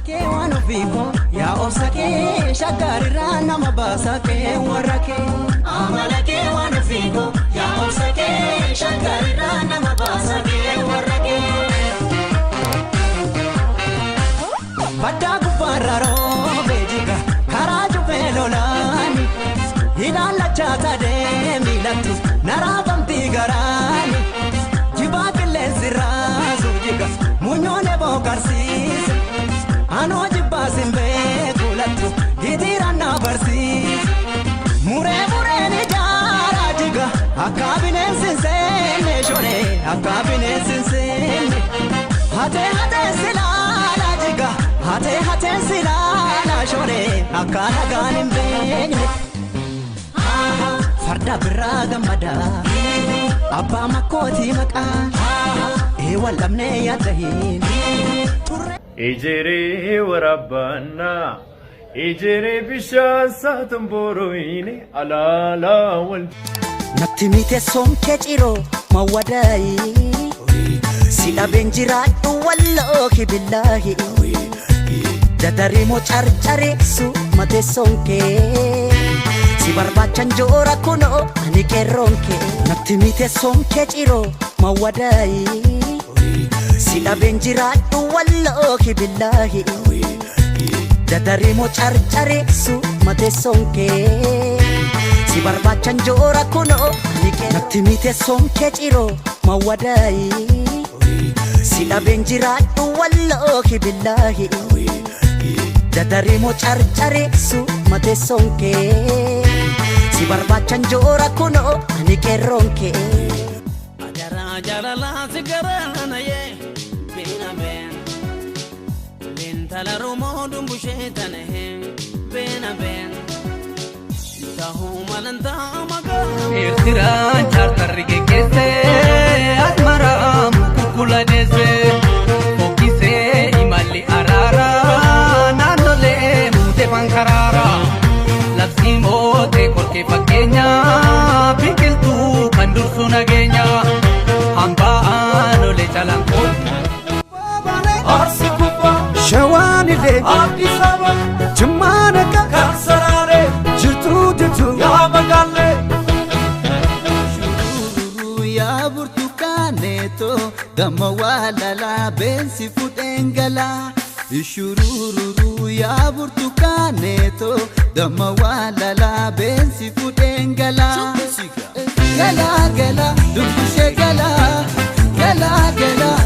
Kee waan ofiikoo yaa obsa kee shaggarirraa nama baasa kee warra kee. Amala kee waan ofiikoo yaa obsa kee shaggarirraa nama baasa kee warra kee. Baddaa gubbaarra roobee jiga karaa cufee lolaani ilaallachaa sadee miilatti naraafamtii garaani jibaa qilleensi raasuu jiga munyoon eboo karsiise. Anoo jibbaa simbee kuulattu hitiiraan na barsiise. Muree mureen ijaaraa jiga akka bineensi hin seenne shoree akka bineensi hin seenne. Hatee hatee silaalaa jiga hatee hatee silaalaa shoree akka nagaan hin beekne. Farda birraa gammada abbaa makkootii maqaa eewwan lamnee yaadda hin. Ejeree waraabannaa ejeree bishaan saatan borooyine alaalaa wal. Natti miteessoon kee ciroo mawwadaayi si dhabeen jiraadhu wallaahi billaahi dadarimoo carcareessu mateessoon kee si barbaachan joora kunoo ani qeerroon kee. Natti miteessoon kee ciroo mawwadaayi si dhabeen jiraadhu wallaahi billaahi dadarimoo carcareessu mateessoon kee si barbaachan joora kunoo ani qeerroon. Natti miteessoon kee ciroo mawwadaayi si dhabeen jiraadhu wallaahi billaahi dadarimoo carcareessu mateessoon kee si barbaachan joora kunoo ani qeerroon kee. Ajaraa jaalalaa si garanayee beena been Lintala Romoo dumbushee tanahee beena been Tahuu malantaa magaa. Eertiraan chaartarri geggeessee Asmaraa mukukkula deessee fokkisee imalli araaraa naannolee muutee fankaraara labsii mootee korkee fakkeenya biqiltuu kan dursu nageenya hambaa aanolee calanqoo. Arsi gubbaa Shawaan illee Addis Ababa Jimmaa naqa kan saraaree jirtuu jirtuu yaa magaallee. Shururuu yaa burtukaneetoo gama waalalaa beensi fudheen galaa. Shururuu yaa burtukaneetoo gama waalalaa beensi fudheen galaa. Galaa galaa dubbishee galaa galaa galaa.